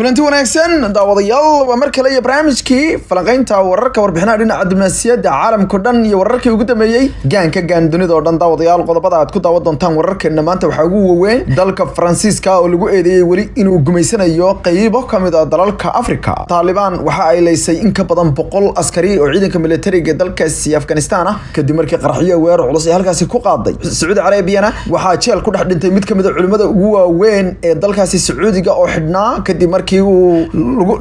Kulanti wanaagsan, daawadayaal. Waa mar kale iyo barnaamijkii falanqeynta wararka, warbixinaha dhinaca diblomaasiyadda caalamka o dhan iyo wararkii ugu dambeeyey gaanka gaan dunida oo dhan. Daawadayaal, qodobada aad ku daawan doontaan wararkeena maanta waxaa ugu waaweyn dalka Faransiiska oo lagu eedeeyey weli inuu gumaysanayo qeybo ka mid ah dalalka Africa. Taalibaan waxa ay leysay in ka badan 100 askari oo ciidanka militariga dalkaasi Afghanistan ah, kadib markii qaraxyo weerar culus ay halkaasi ku qaaday. Sacuudi Carabiyana waxaa jeel ku dhex dhintay mid ka mid a culimmada ugu waaweyn ee dalkaasi Sacuudiga oo xidhnaa, kadib markii uu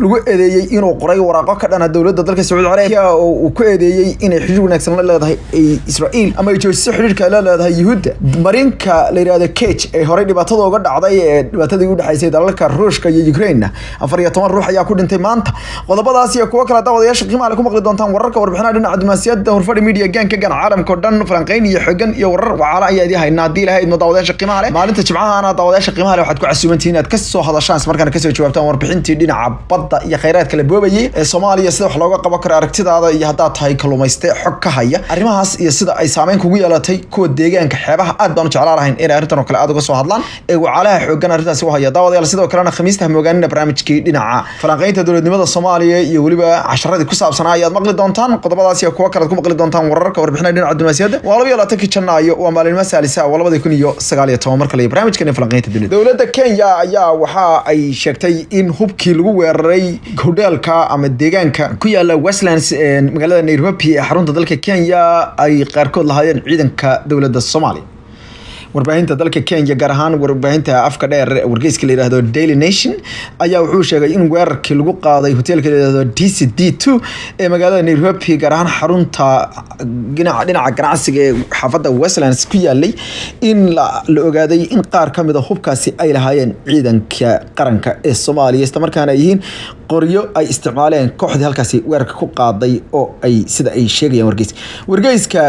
lagu eedeeyey inuu qoray waraaqo ka dhana dowladda dalka Sacuudi Carabiya, oo uu ku eedeeyey inay xiriir wanaagsan la leedahay Israa'iil ama ay joojiso xiriirka ay la leedahay Yuhuudda. Marinka la yidhahdo Kerch ee horey dhibaatada uga dhacday ee dhibaatadii u dhexaysay dalalka Ruushka iyo Ukraine, 14 ruux ayaa ku dhintay maanta. Qodobadaas iyo kuwo kale, daawadayaasha qiimaha leh, ku maqli doontaan wararka, warbixinaha dhinaca diblomaasiyadda, Horfadhi Media, gaanka gan caalamka oo dhan. Falanqeyn iyo xogan iyo warar wacaala ayaa idin haynaa, haddii Ilahay idmo. Daawadayaasha qiimaha leh, maalinta Jimcahana, daawadayaasha qiimaha leh, waxaad ku casuumantihiin inaad kasoo hadashaan, isla markaana kasoo jawaabtaan warbixintii dhinaca badda iyo khayraadka la boobayay ee Soomaaliya, sida wax looga qaban karo, aragtidaada iyo haddaad tahay kalluumayste xog ka haya arrimahaas iyo sida ay saameyn kugu yeelatay kuwa deegaanka xeebaha. Aad baan u jeclaa lahayn inay arrintan oo kale aad uga soo hadlaan ee wacaalaha xooggan arrintaasi u haya. Daawadayaal, sidoo kalena Khamiista hamoogaanina barnaamijkii dhinaca falanqeynta dowladnimada Soomaaliya iyo weliba casharadii ku saabsanaa ayaad maqli doontaan. Qodobadaas iyo kuwo kale aad ku maqli doontaan wararka, warbixinaha dhinaca diblomaasiyadda. Waa 22-kii Janaayo, waa maalinimo Saalisa, waa 2019. Mar kale iyo barnaamijkan falanqeynta dunida. Dowladda Kenya ayaa waxa ay sheegtay in hubkii lagu weeraray hodheelka ama deegaanka ku yaala Westlands ee magaalada Nairobi ee xarunta dalka Kenya ay qaarkood lahaayeen ciidanka dowladda Soomaaliya. Warbaahinta dalka Kenya, gaar ahaan warbaahinta afka dheer, wargeyska la yihahdo Daily Nation, ayaa wuxuu sheegay in weerarkii lagu qaaday hoteelka la yihahdo DCD 2 ee magaalada Nairobi, gaar ahaan xarunta dhinaca ganacsiga ee xaafadda Westlands ku yaalay, in la ogaaday in qaar ka mid a hubkaasi ay lahaayeen ciidanka qaranka ee Soomaaliya, isla markaana ay yihiin qoryo ay isticmaaleen kooxdii halkaasi weerarka ku qaaday, oo ay sida ay sheegayaan wargeyska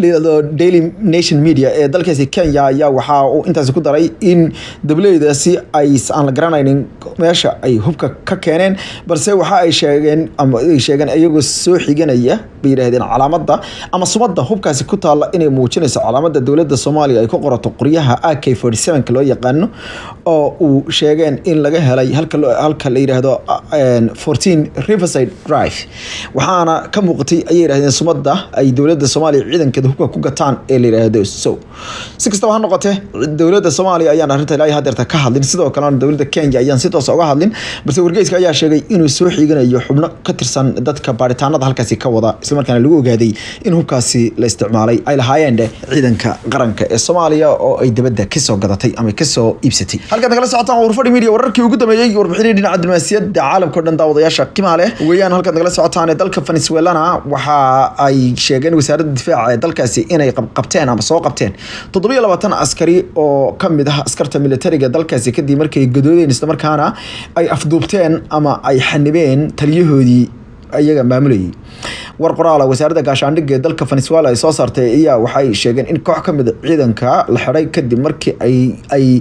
la yihahdo Daily Nation Media ee dalkaasi Kenya. Ayaa waxa uu intaasi ku daray in dableydaasi ay aan la garanaynin meesha ay hubka ka keeneen, balse waxa ay sheegeen ama ay sheegeen, iyagoo soo xiganaya bay yidhaahdeen, calaamadda ama sumadda hubkaasi ku taalla inay muujinayso calaamadda dowladda Soomaaliya ay ku qorato qoryaha AK 47 loo yaqaano, oo uu sheegeen in laga helay halka la yidhaahdo 14 Riverside Drive. Waxaana ka muuqatay, ayay yidhahdeen, sumadda ay dowladda Soomaaliya ciidankeeda hubka ku gataan ee la yidhaahdo. So si kastaba ha noqotee, dowladda Soomaaliya ayaan arrinta ilaa hadeerta ka hadlin, sidoo kalena dowladda Kenya ayaan si toos uga hadlin, balse wargeyska ayaa sheegay inuu soo xiganayo xubno ka tirsan dadka baaritaanada halkaasi ka wada, islamarkaana lagu ogaaday in hubkaasi la isticmaalay ay lahaayeen dheh ciidanka qaranka ee Soomaaliya oo ay dibadda kasoo gadatay ama kasoo iibsatay. Halkaad nagala socotaan Warfadhi Media, wararkii ugu dambeeyey, warbixinii dhinaca diblomaasiyadda caalamka o dhan, daawadayaasha qiimaha leh weeyaan halkaad nagala socotaan. Dalka Venezuelana waxa ay sheegeen wasaaradda difaaca ee dalkaasi inay qabteen ama soo qabteen 27 askari oo ka mid ah askarta militariga dalkaasi, kadib markay gadoodeen, islamarkaana ay afduubteen ama ay xanibeen taliyahoodii ayaga maamulayay. War qoraala wasaaradda gaashaandhigga ee dalka Venezuela ay soo saartay ayaa waxay sheegeen in koox ka mid a ciidanka la xidhay kadib markii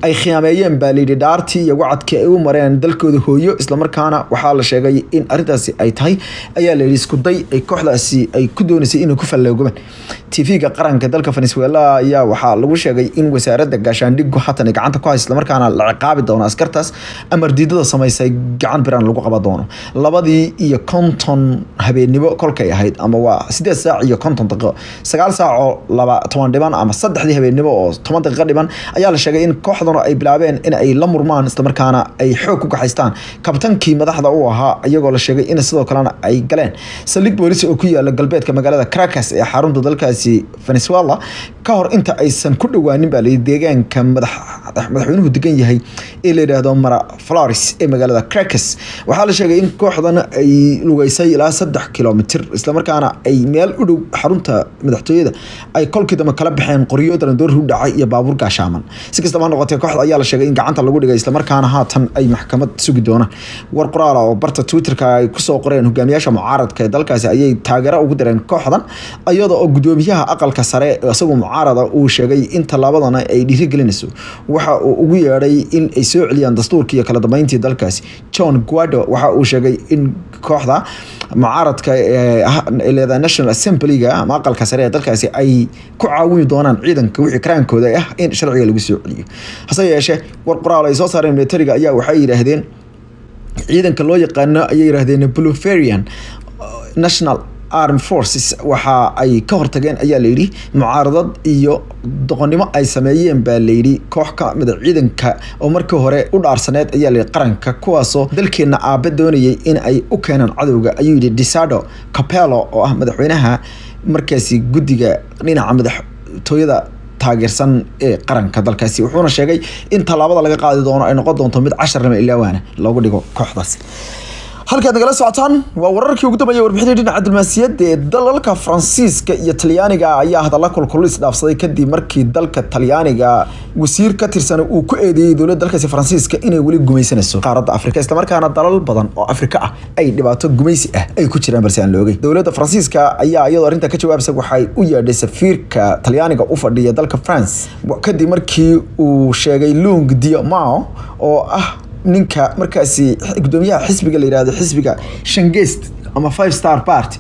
ay khiyaameeyeen, baa layidhi, dhaartii iyo wacadkii ay u mareen dalkooda hooyo. Islamarkaana waxaa la sheegay in arrintaasi ay tahay, ayaa la yidhi, isku day ay kooxdaasi ay ku doonaysay inay ku falloogoban. TV-ga qaranka dalka Venezuela ayaa waxaa lagu sheegay in wasaaradda gaashaandhiggu haatan ay gacanta ku hayso, islamarkaana la ciqaabi doono askartaas amar diidada samaysay, gacan biraan lagu qaban doono. 2:50 habeennimo kolkay ahayd, ama waa 8 saac iyo 50 daqiiqo, 8 saac oo 20 dhiban, ama 3dii habeennimo oo 10 daqiiqo dhiban, ayaa la sheegay in kooxduna ay bilaabeen in ay la murmaan, islamarkaana ay xoog ku kaxaystaan kabtankii madaxda u ahaa, iyagoo la sheegay in sidoo kalena ay galeen saldhig boolis oo ku yaala galbeedka magaalada Caracas ee xarunta dalkaasi Venezuela, ka hor inta aysan ku dhowaanin, baa layidhi, deegaanka madaxweynuhu degan yahay ee la yidhaahdo Miraflores ee magaalada Caracas. Waxaa la sheegay in kooxdan ay lugeysay ilaa 3 kilomitir, islamarkaana ay meel u dhow xarunta madaxtooyada ay kolkii dambe kala baxeen qoryo darandoori u dhacay iyo baabuur gaashaaman. Si kastaba ha noqotee, kooxda ayaa la sheegay in gacanta lagu dhigay, islamarkaana haatan ay maxkamad sugi doonaan. War qoraala oo barta Twitterka ay kusoo qoreen hogaamiyaasha mucaaradka ee dalkaasi ayay taageero ugu direen kooxdan, iyada oo gudoomiyaha aqalka sare isagoo mucaarada uu sheegay in tallaabadana ay dhiirigelinayso waxa uu ugu yeedhay in ay soo celiyaan dastuurkii iyo kala dambeyntii dalkaasi. Juan Guaido waxa uu sheegay in kooxda mucaaradka ee leedahay National Assembly-ga ama aqalka sare ee dalkaasi ay ku caawini doonaan ciidanka wixii karaankooda ah in sharciga lagu soo celiyo. Hase yeeshee, war qoraal ay soo saareen militariga ayaa waxay yidhaahdeen Ciidanka loo yaqaano ayay yidhaahdeen Bolivarian National Armed Forces waxa ay ka hortageen, ayaa layidhi, mucaaradad iyo doqonnimo ay sameeyeen, baa layidhi, koox ka mid a ciidanka oo markii hore u dhaarsaneed, ayaa layidhi, qaranka, kuwaasoo dalkeena aabe doonayay in ay u keenaan cadowga, ayuu yidhi Diosdado Cabello oo ah madaxweynaha markaasi guddiga dhinaca madaxtooyada taageersan ee qaranka dalkaasi. Wuxuuna sheegay in tallaabada laga qaadi doono ay noqon doonto mid cashar lama ilaawaana loogu dhigo kooxdaasi. Halkaad nagala socotaan waa wararkii ugu dambeeyay warbixintii dhinaca diblomaasiyadda ee dalalka Faransiiska iyo Talyaaniga ayaa hadalla kulkulul isdhaafsaday kadib markii dalka Talyaaniga wasiir ka tirsan uu ku eedeeyey dowladda dalkaasi Faransiiska inay weli gumaysanayso qaaradda Afrika, islamarkaana dalal badan oo Afrika ah ay dhibaato gumaysi ah ay ku jiraan, balse aan la ogey. Dowladda Faransiiska ayaa iyadoo arrinta ka jawaabsa waxay u yeedhay safiirka Talyaaniga u fadhiya dalka France kadib markii uu sheegay Luigi Di Maio oo ah ninka markaasi gudoomiyaha xisbiga la yihahdo xisbiga Shangest ama Five Star Party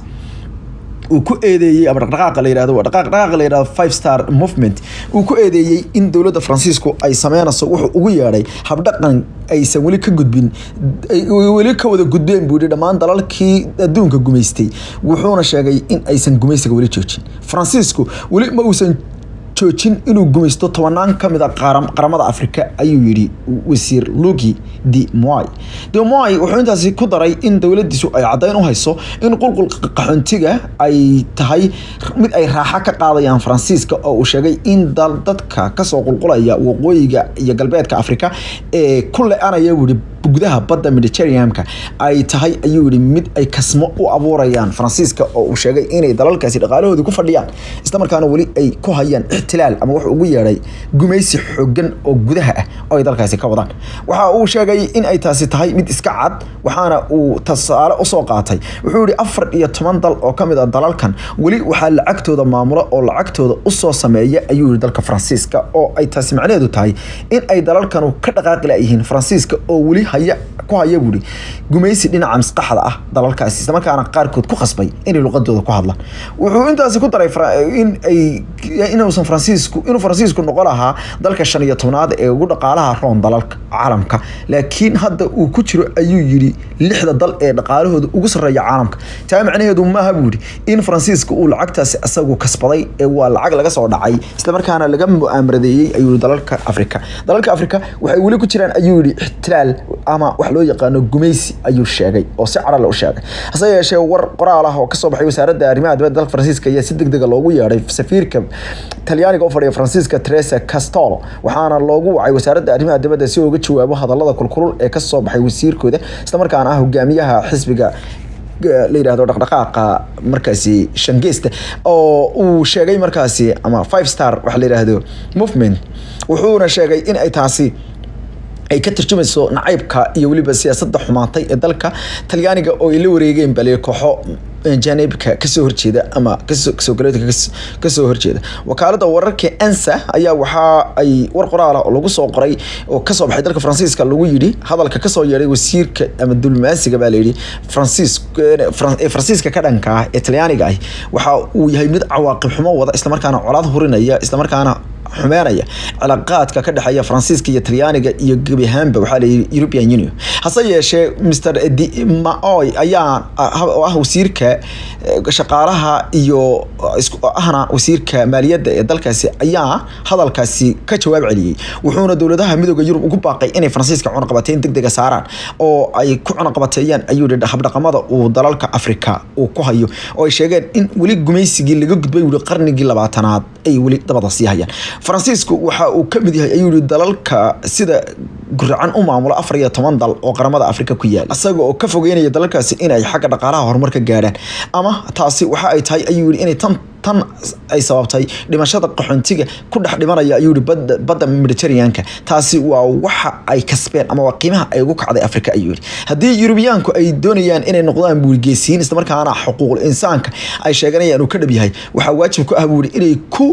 uu ku eedeeyey, ama dhaqdhaqaaqa la yihahdo, dhaqdhaqaaqa la yihahdo Five Star Movement, uu ku eedeeyey in dowladda Faransiisku ay sameynayso wuxuu ugu yeedhay habdhaqan aysan weli ka gudbin, ay weli ka wada gudbeen, buu yihi, dhammaan dalalkii adduunka gumaystay. Wuxuuna sheegay in aysan gumaysiga weli joojin. Faransiisku weli ma uusan joojin inuu gumaysto tobanaan ka mid a qaramada Afrika, ayuu yidhi wasiir Luigi Di Maio. Di Maio wuxuu intaasi ku daray in dowladiisu ay caddayn u hayso in qulqulka qaxoontiga ay tahay mid ay raaxo ka qaadayaan Faransiiska, oo uu sheegay in dadka kasoo qulqulaya waqooyiga iyo galbeedka Afrika ee ku le-anaya, buu yihi, gudaha badda Mediterranean-ka ay tahay, ayuu yihi, mid ay kasmo u abuurayaan Faransiiska, oo uu sheegay inay dalalkaasi dhaqaalahoodii ku fadhiyaan, islamarkaana weli ay ku hayaan ixtilaal ama wuxuu ugu yeedhay gumaysi xooggan oo gudaha ah oo ay dalkaasi ka wadaan. Waxa uu sheegay in ay taasi tahay mid iska cad, waxaana uu tusaale usoo qaatay, wuxuu yihi, 14 dal oo kamid ah dalalkan weli waxaa lacagtooda maamula oo lacagtooda usoo sameeya, ayuu yihi, dalka Faransiiska, oo ay taasi macnaheedu tahay in ay dalalkanu ka dhaqaaqi layihiin Faransiiska oo weli haya ku haya, buuri, gumaysi dhinaca maskaxda ah dalalkaasi, islamarkaana qaarkood ku khasbay inay luqadooda ku hadlaan. Wuxuu intaasi ku daray in ay inuusan Faransiisku inuu Faransiisku noqon lahaa dalka 15aad ee ugu dhaqaalaha roon dalalka caalamka, laakiin hadda uu ku jiro, ayuu yidhi, lixda dal ee dhaqaalahooda ugu sarreeya caalamka. Taa macnaheedu maaha, buu yidhi, in Faransiiska uu lacagtaasi asagu kasbaday ee waa lacag laga soo dhacay, islamarkaana laga mu'aamaradeeyey, ayuu yidhi, dalalka Afrika. Dalalka Afrika waxay weli ku jiraan, ayuu yidhi, ixtilaal ama wax loo yaqaano gumaysi, ayuu sheegay oo si cadhale u sheegay. Hase yeeshee, war qoraal ah oo kasoo baxay wasaaradda arrimaha dibadda dalka Faransiiska ayaa si degdega loogu yeedhay safiirka Talyaaniga u fadhiya Faransiiska, Teresa Castolo, waxaana loogu wacay wasaaradda arrimaha dibadda si uga jawaabo hadallada kulkulul ee kasoo baxay wasiirkooda, islamarkaana ah hogaamiyaha xisbiga la yidhahdo dhaqdhaqaaqa markaasi Shangeesta oo uu sheegay markaasi ama Five Star waxa la yidhaahdo Movement. Wuxuuna sheegay in ay taasi ay ka tarjumayso nacaybka iyo weliba siyaasadda xumaatay ee dalka Talyaaniga oo ay la wareegeen bale kooxo janibka kasoo horjeeda ama kasoo galeedka kasoo horjeeda. Wakaaladda wararka ANSA ayaa waxa ay war qoraal ah oo lagu soo qoray oo kasoo baxay dalka Faransiiska lagu yidhi hadalka kasoo yeedhay wasiirka ama dulmaasiga, baa layidhi, Faransiis ee Faransiiska ka dhanka ah ee Talyaaniga ah waxa uu yahay mid cawaaqib xumo wada, islamarkaana colaad hurinaya, islamarkaana xumeynaya cilaaqaadka ka dhexeeya Faransiiska iyo Talyaaniga iyo gebi ahaanba, waxaa la yidhi, European Union. Hase yeeshee, Mr Di Maio ayaa oo ah wasiirka shaqaalaha iyo ahna wasiirka maaliyadda ee dalkaasi ayaa hadalkaasi ka jawaab celiyey, wuxuuna dowladaha Midooda Yurub ugu baaqay inay Faransiiska cunaqabateyn degdega saaraan oo ay ku cunaqabateeyaan, ayuu yidhi, habdhaqamada uu dalalka Afrika uu ku hayo, oo ay sheegeen in weli gumaysigii laga gudbay weli qarnigii 20aad ay weli dabada sii hayaan. Faransiisku waxa uu ka mid yahay, ayuu yihi, dalalka sida guracan u maamula 14 dal oo qaramada Afrika ku yaal, isaga oo ka fogeynaya dalalkaasi inay xagga dhaqaalaha horumar ka gaadhaan, ama taasi waxa ay tahay, ayuu yihi, inay tan ay sababtay dhimashada qaxoontiga ku dhex dhimanaya, ayuu yihi, badda Mediterranean-ka. Taasi waa waxa ay kasbeen ama waa qiimaha ay ugu kacday Afrika, ayuu yihi. Haddii Yurubiyaanku ay doonayaan inay noqdaan buurgeesiin, islamarkaana xuquuqul insaanka ay sheeganayaan uu ka dhab yahay, waxaa waajib ku ah, buu yihi, inay ku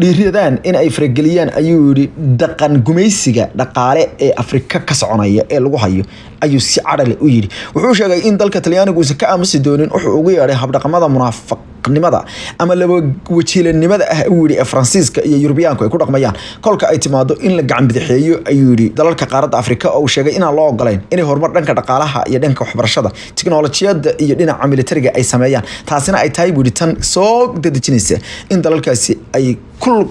dhiiradaan in ay farageliyaan, ayuu yihi, dhaqan gumaysiga dhaqaale ee Afrika ka soconaya ee lagu hayo, ayuu si cadhale u yidhi. Wuxuu sheegay in dalka Talyaanigu uusan ka aamusi doonin wuxuu ugu yeedhay habdhaqamada munaafiq. Munaafiqnimada ama laba wajiilanimada ah, uu yidhi, ee Faransiiska iyo Yurubiyaanku ay ku dhaqmayaan kolka ay timaado in la gacan bidixeeyo, ayuu yidhi, dalalka qaaradda Afrika, oo uu sheegay inaan loo ogolayn inay horumar dhanka dhaqaalaha iyo dhanka waxbarashada, tiknolojiyadda iyo dhinaca militariga ay sameeyaan. Taasina ay tahay, buu yidhi, tan soo dedejinaysa in dalalkaasi ay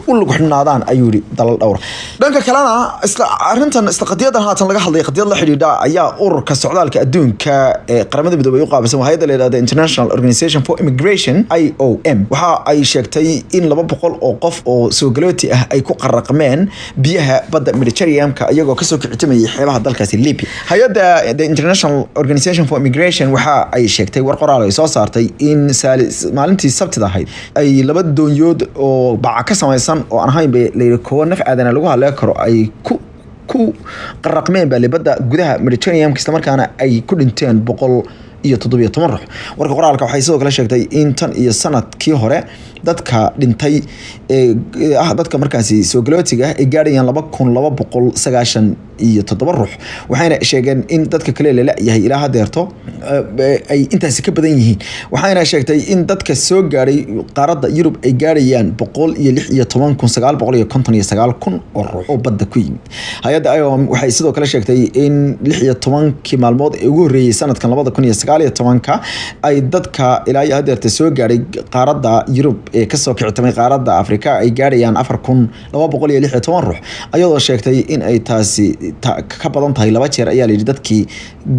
u lug xidhnaadaan, ayuu yidhi, dalal dhowr. Dhanka kalena, isla arrintan, isla qadiyadan haatan laga hadlay, qadiyad la xidhiidha ayaa Ururka Socdaalka Adduunka ee Qaramada Midoobay u qaabilsan, hay'adda la yidhahdo International Organization for Immigration, IOM, waxa ay sheegtay in 200 oo qof oo soo galooti ah ay ku qaraqmeen biyaha badda Mediterranean-ka, iyagoo kasoo kicitimayay xeebaha dalkaasi Libya. Hay-adda the International Organization for Immigration waxa ay sheegtay war qoraal ay soo saartay in maalintii Sabtida ahayd ay laba doonyood oo baca ka samaysan oo aan ahayn, bay layidhi, kuwo naf aadana lagu hadleen karo, ay ku qaraqmeen baa badda gudaha Mediterranean, islamarkaana ay ku dhinteen 117 ruux. Warka qoraalka waxay sidoo kale sheegtay in tan iyo sanadkii hore dadka dhintay ee ah dadka markaasi soo galootiga ah ay gaadhayaan 2297 ruux, waxayna sheegeen in dadka kale la la-yahay ilaa hadeerto ay intaasi ka badan yihiin. Waxayna sheegtay in dadka soo gaadhay qaaradda Yurub ay gaadhayaan 116,959 kun oo ruux oo badda ku yimid. Hay-adda IOM waxay sidoo kale sheegtay in 16-kii maalmood ee ugu horreeyey sanadkan 2019-ka ay dadka ilaa iyo hadeerta soo gaadhay qaaradda Yurub ee kasoo kicitamay qaaradda Afrika ay gaadhayaan 4216 ruux, ayadoo sheegtay in ay taasi ka badan tahay laba jeer, ayaa layidhi, dadkii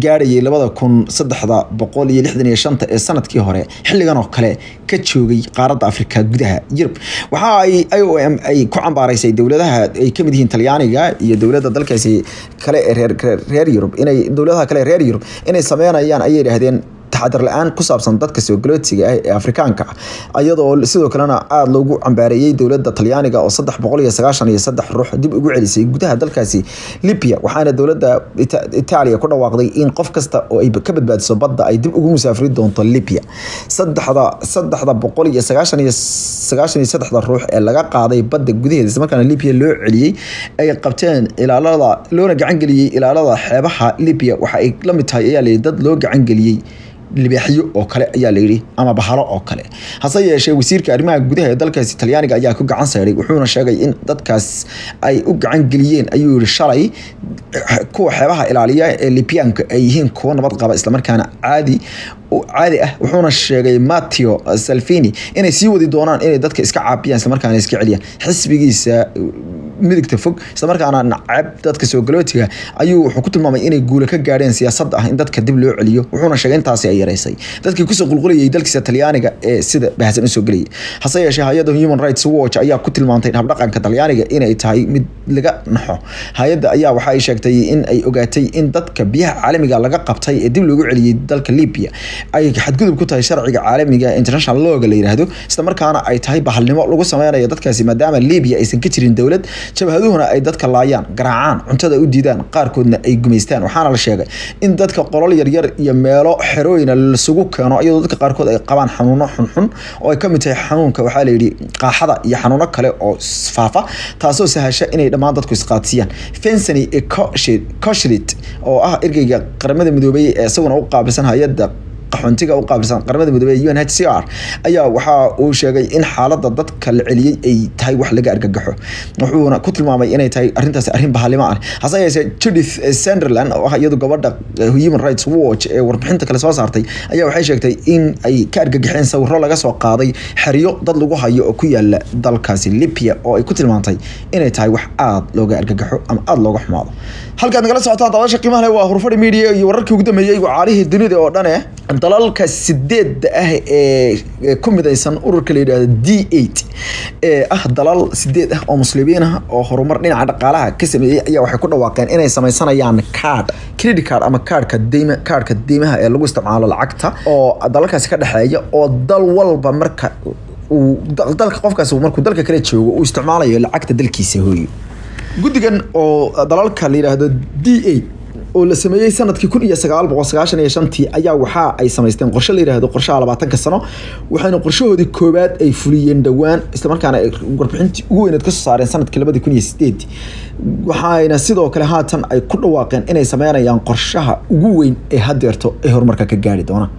gaadhayay 2365 ee sanadkii hore xilligan oo kale ka joogay qaaradda Afrika gudaha Yurub. Waxa ay IOM ay ku cambaaraysay dowladaha ay kamid yihiin Talyaaniga iyo dowladda dalkaasi kale ee reer Yurub, inay dowladaha kale ee reer Yurub inay sameynayaan, ayay yidhaahdeen, taxadar la-aan ku saabsan dadka soo galootiga ah ee Afrikaanka ah, iyadoo sidoo kalena aada loogu cambaareeyey dowladda Talyaaniga oo 393 ruux dib ugu celisay gudaha dalkaasi Libya. Waxaana dowladda Itaaliya ku dhawaaqday in qof kasta oo ay ka badbaadiso badda ay dib ugu musaafiri doonto Libya. 393 ruux ee laga qaaday badda gudaheeda islamarkaana Libya loo celiyey ay qabteen ilaalada loona gacan geliyey ilaalada xeebaha Libya waxa ay la mid tahay, ayaa layidhi, dad loo gacan geliyey libaaxyo oo kale, ayaa layidhi, ama bahalo oo kale. Hase yeeshee, wasiirka arrimaha gudaha ee dalkaasi Talyaaniga ayaa ku gacan sayray, wuxuuna sheegay in dadkaas ay u gacan geliyeen, ayuu yihi, shalay kuwa xeebaha ilaaliya ee Libyaanka ay yihiin kuwo nabad qaba, islamarkaana caadi ah. Wuxuuna sheegay Matteo Salvini inay sii wadi doonaan inay dadka iska caabiyaan, islamarkaana iska celiyaan. Xisbigiisa midigta fog, islamarkaana nacab dadka soo galootiga, ayuu wuxuu ku tilmaamay inay guula ka gaadheen siyaasadda ah in dadka dib loo celiyo, wuxuuna sheegay intaasi ay yareysay dadkii kusoo qulqulayay dalkiisa Talyaaniga ee sida baahsan usoo gelayay. Hase yeeshee, hay-adda Human Rights Watch ayaa ku tilmaantay habdhaqanka Talyaaniga inay tahay mid laga naxo. Hay-adda ayaa waxa ay sheegtay in ay ogaatay in dadka biyaha caalamiga laga qabtay ee dib loogu celiyey dalka Libya ay xadgudub ku tahay sharciga caalamiga, international law-ga la yiraahdo, isla markaana ay tahay bahalnimo lagu sameynayo dadkaasi, maadaama Libya aysan ka jirin dowlad, jabhaduhuna ay dadka laayaan, garaacaan, cuntada u diidaan, qaarkoodna ay gumaystaan. Waxaana la sheegay in dadka qolol yaryar iyo meelo xerooyina lasugu keeno, iyadoo dadka qaarkood ay qabaan xanuuno xunxun oo ay kamid tahay xanuunka, waxaa la yidhi, qaaxada iyo xanuuno kale oo faafa, taasoo sahasha inay dhammaan dadku isqaadsiiyaan. Vincent Cochelet, oo ah ergeyga Qaramada Midoobay ee isaguna u qaabilsan hay-adda qaxoontiga u qaabilsan Qaramada Midoobey, UNHCR, ayaa waxa uu sheegay in xaaladda dadka la celiyey ay tahay wax laga argagaxo, wuxuuna ku tilmaamay inay tahay arrintaasi arrin bahalimo ah. Hase yeeshee, Judith Sunderland, oo ah iyadu gabadha Human Rights Watch ee warbixinta kale soo saartay, ayaa waxay sheegtay in ay ka argagaxeen sawiro laga soo qaaday xeryo dad lagu hayo oo ku yaala dalkaasi Libya, oo ay ku tilmaantay inay tahay wax aada looga argagaxo ama aada looga xumaado. Halkaad nagala socotaan, daawasha qiimaha leh, waa Hurfadhi Media iyo wararkii ugu dambeeyey wacaalihii dunida oo dhan. Dalalka sideedda ah ee ku midaysan ururka la yidhahdo D8, ee ah dalal sideed ah oo Muslimiin ah oo horumar dhinaca dhaqaalaha ka sameeyey, ayaa waxay ku dhawaaqeen inay sameysanayaan card, credit card, ama kaarhka deyma, kaarhka deymaha ee lagu isticmaalo lacagta oo dalalkaasi ka dhexeeya, oo dal walba marka uu dalka qofkaasi markuu dalka kale joogo uu isticmaalayo lacagta dalkiisa hooyo. Guddigan oo dalalka la yidhaahdo D8 oo la sameeyey sanadkii 1995-tii ayaa waxa ay samaysteen qorshe la yidhaahdo qorshaha 20-ka sano, waxayna qorshahoodii koowaad ay fuliyeen dhowaan, islamarkaana ay warbixintii ugu weyneed kasoo saareen sanadkii 2008. Waxayna sidoo kale haatan ay ku dhawaaqeen inay sameynayaan qorshaha ugu weyn ee hadeerto ay horumarka ka gaari doonaan.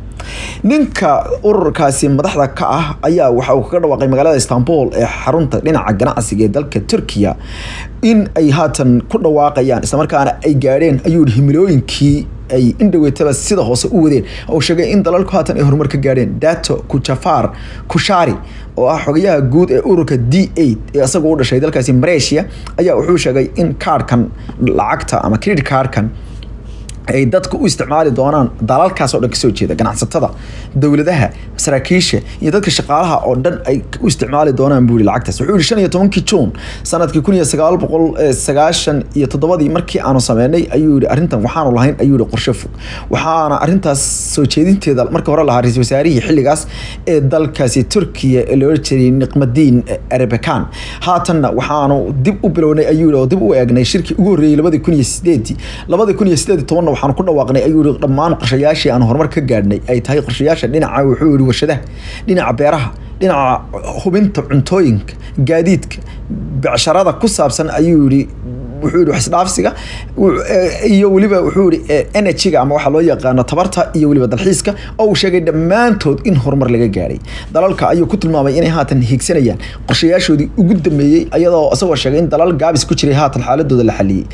Ninka ururkaasi madaxda ka ah ayaa waxa uu kaga dhawaaqay magaalada Istanbul ee xarunta dhinaca ganacsiga ee dalka Turkiya in ay haatan ku dhawaaqayaan, islamarkaana ay gaadheen, ayuu yihi, himilooyinkii ay indhaweytaba sida hoose u wadeen, oo sheegay in dalalku haatan ay horumar ka gaadheen. Dato Kujafar Kushari, oo ah xogayaha guud ee ururka D8 ee isagu u dhashay dalkaasi Malaysia, ayaa wuxuu sheegay in kaarhkan lacagta ama credit cardkan ay dadku u isticmaali doonaan dalalkaas oo dhan kasoo jeeda, ganacsatada, dowladaha, saraakiisha iyo dadka shaqaalaha oo dhan ay u isticmaali doonaan, buu yihi, lacagtaas. Wuxuu yihi, 15-kii Juun sanadkii 1997-dii markii aanu sameynay, ayuu yihi, arrintan waxaanu lahayn, ayuu yihi, qorshe fog. Waxaana arrintaas soo jeedinteeda marka hore lahaa ra-iisul wasaarihii xilligaas ee dalkaasi Turkiya ee la oran jiray Niqmadiin Erbakan. Haatanna waxaanu dib u bilownay, ayuu yihi, oo dib u eegnay shirkii ugu horreeyey 2008-dii. 2018-na waxaanu ku dhawaaqnay, ayuu yihi, dhammaan qorshayaashii aan horumar ka gaadhnay ay tahay qorshayaasha dhinaca, wuxuu yihi, warshadaha, dhinaca beeraha, dhinaca hubinta cuntooyinka, gaadiidka, becsharada ku saabsan, ayuu yihi, wuxuu yihi, wax isdhaafsiga iyo weliba, wuxuu yihi, energy-ga ama waxaa loo yaqaano tabarta iyo weliba dalxiiska, oo uu sheegay dhammaantood in horumar laga gaadhay. Dalalka ayuu ku tilmaamay inay haatan hiigsanayaan qorshayaashoodii ugu dambeeyey, iyadoo isagoo sheegay in dalal gaabis ku jiray haatan xaaladooda la xaliyey.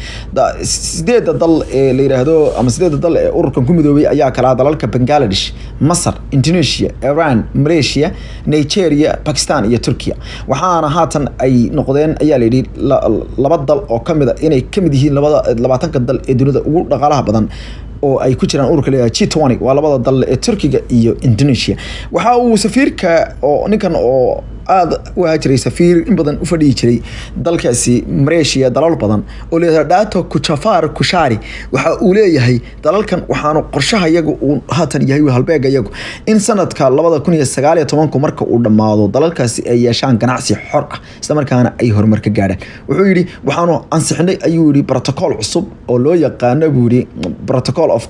Sideedda dal ee la yiraahdo ama sideedda dal ee ururkan ku midoobay ayaa kala ah dalalka Bangladesh, Masar, Indonesia, Iran, Malaysia, Nigeria, Pakistan iyo Turkiya. Waxaana haatan ay noqdeen, ayaa la yidhi, laba dal oo kamid a inay kamid yihiin labada 20-ka dal ee dunida ugu dhaqaalaha badan oo ay ku jiraan ururka leeyahay G20, waa labada dal ee Turkiga iyo Indonesia. Waxa uu safiirka oo ninkan oo aada u ahaa jiray safiir in badan u fadhiyi jiray dalkaasi Malaysia dalal badan oo leeyahay Dato Kujafar Kushari, waxa uu leeyahay dalalkan waxaanu qorshaha iyagu uu haatan yahay, halbeega iyagu, in sanadka 2019-ku marka uu dhammaado dalalkaasi ay yeeshaan ganacsi xor ah, isla markaana ay horumar ka gaadhaan. Wuxuu yidhi, waxaanu ansixinay, ayuu yidhi, protocol cusub oo loo yaqaano, buu yidhi, Protocol of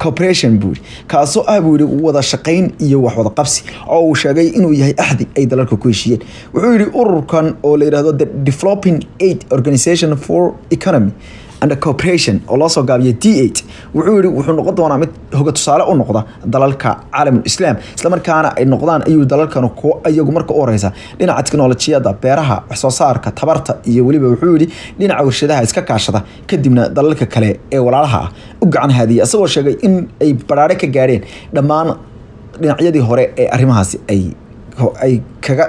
Cooperation, buu yidhi, kaasoo ah, buu yidhi, wada shaqayn iyo wax wada qabsi, oo uu sheegay inuu yahay axdi ay dalalka ku heshiiyeen. Wuxuu yidhi, ururkan oo la yidhahdo the Developing Eight Organization for Economy and Cooperation, oo loo soo gaabiyo D8, wuxuu yidhi, wuxuu noqon doonaa mid hoga tusaale u noqda dalalka caalamul Islaam, isla markaana ay noqdaan, ayuu dalalkan kuwo iyagu marka u horeysa dhinaca tiknolojiyadda, beeraha, wax soo saarka, tabarta iyo weliba, wuxuu yidhi, dhinaca warshadaha iska kaashada, kadibna dalalka kale ee walaalaha ah u gacan haadiya, isagoo sheegay in ay baraare ka gaadheen dhammaan dhinacyadii hore ee arrimahaasi ay kaga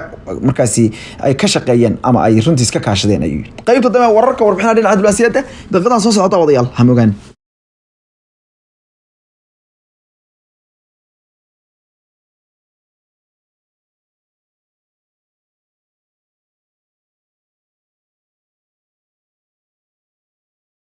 markaasi ay ka shaqeeyeen ama ay runtii iska kaashadeen, ayuu yidhi. Qaybta dambe wararka, warbixinaha dhinaca diblomaasiyadda, daqiiqadan soo socota, wadayaal, ha mogaan.